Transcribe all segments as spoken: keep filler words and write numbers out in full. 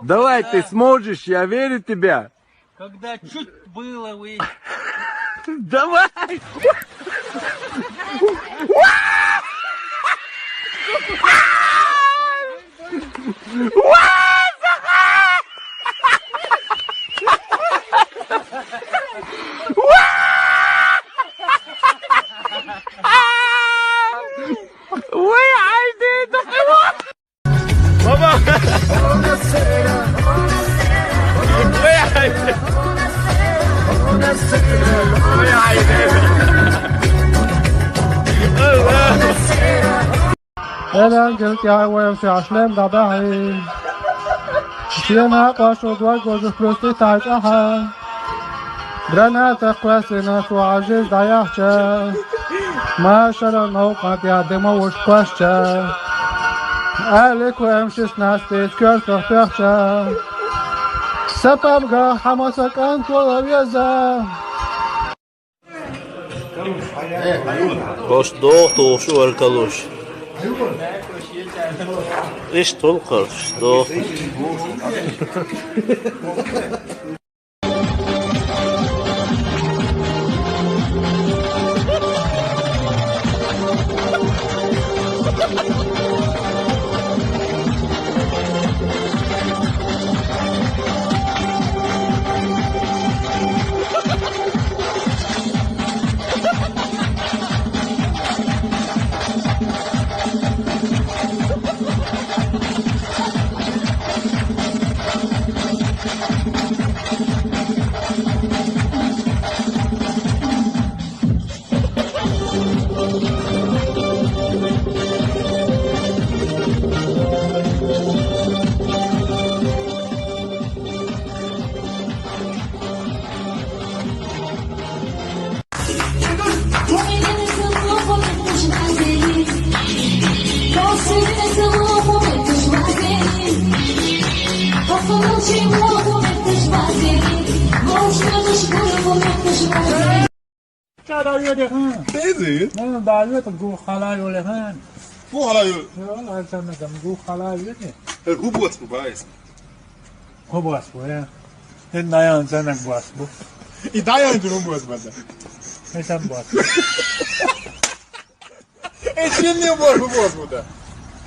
Давай, ты сможешь, я верю в тебя. Когда чуть было вы. Давай! Ой, ай, да это плохо! Baba! Ой, ай! Ой, ай! Элан гилкьяй вевсаш лем дабагьи. Сена къашуд ва гозух просто тайцӀаха. Граната къвесина цу гӀяжиз даяхча. Машара навкъа пӀядама вуш квашча. Алику эм шестнадцать квер тохтехча. Сапамга хамаса кӀантула веза. Хош дохтуш варкалуш. Иш тулхъарш дохтуш. Ца далуя дехъан. Бези? Ну, далуя то гу халай олехан. Гу халай ол. Яла, ца на дам гу халай олехан. Э, гу буас бу байс. Гу буас бу, я. Э, наян занак буас бу. И даян журу буас бада. Э, сан буас. Э, син не буас бу, буас бу да.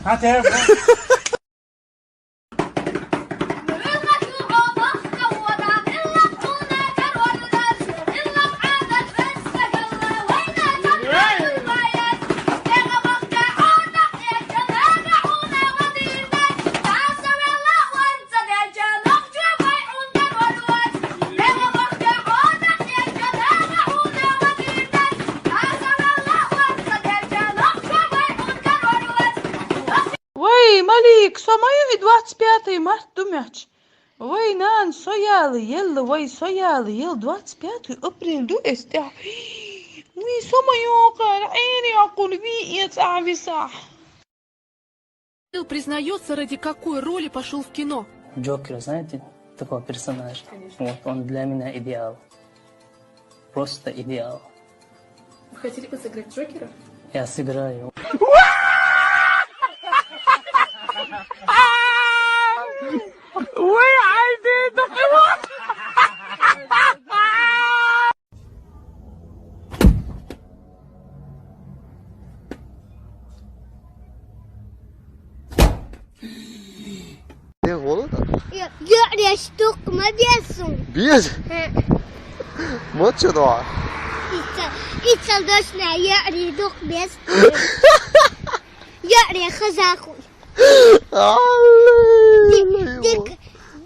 А те. Вай, Малик, со ма ю и двадцать пятое март думач. Вай, нан, со яла ел, вай, со яла ел, двадцать пятое апрель ду эстя. Вай, со ма ю кар, эри акул ви эц ависа. Признается, ради какой роли пошел в кино. Джокер, знаете, такого персонажа? Конечно. Вот, он для меня идеал. Просто идеал. Вы хотели бы сыграть Джокера? Я сыграю. Ой, ай, да это плохо! Не, голод? Я, я, я штук ма бесу. Без? Э. Вот что да. Ица, ица дошна, я ридук без. Я ре хазаху. Алло. Дик, дик,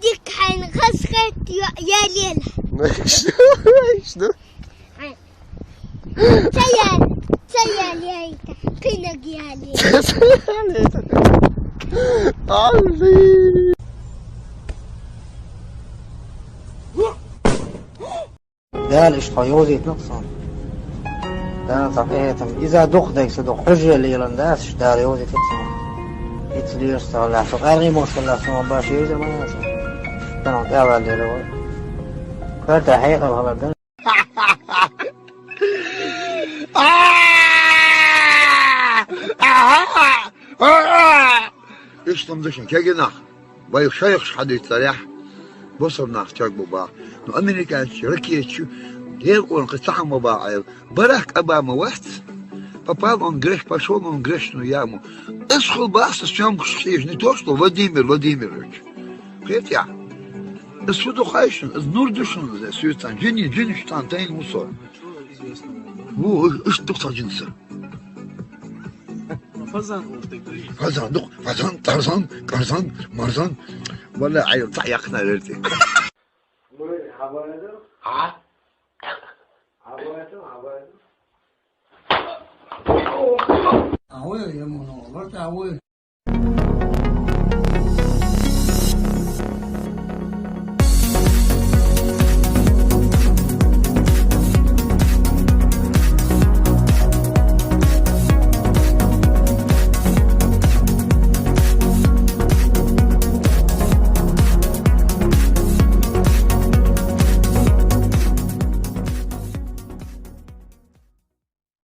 дик хайн хазхет я, я лел. Ну и что? И что? Цаял, цаял яйта, къинаг яли. Алли. Дала иштта йовзийтина цунна. Дала цхьа къахетам. Иза дукха дайса дукха. Хьужа лелан дас, Дала йовзийтина цунна. Ица леш ца гӀалахь, со къаргӀи мошалла, со баш йовзар ма яса. Тана тӀаваллера вай. Карта хьекъал хала дан. Иштта ма дашин, кегинах. Вай шайхаш хьадийцарехь, бусалба нах чагба баха. Ну, американцы ракетчу, декъон кхы цхьа хьама баха Ӏайла. Барахк Обама вац, попал он в грязь, пошёл он в грязь, ну яму. Ас хул бахса съёмкаш хьежа, не то что Владимир Владимирович. Хетя. Ас фу ду хайшин, ас нур ду шуна, ас соьцан, жини, жини штан тайн мусор. Ву, иш дух ца жинса. Фазан олтек. Фазан дух, фазан, тарзан, карзан, марзан. Валла, айыл ца яхна верди. А? Авой, я муну, вот авой.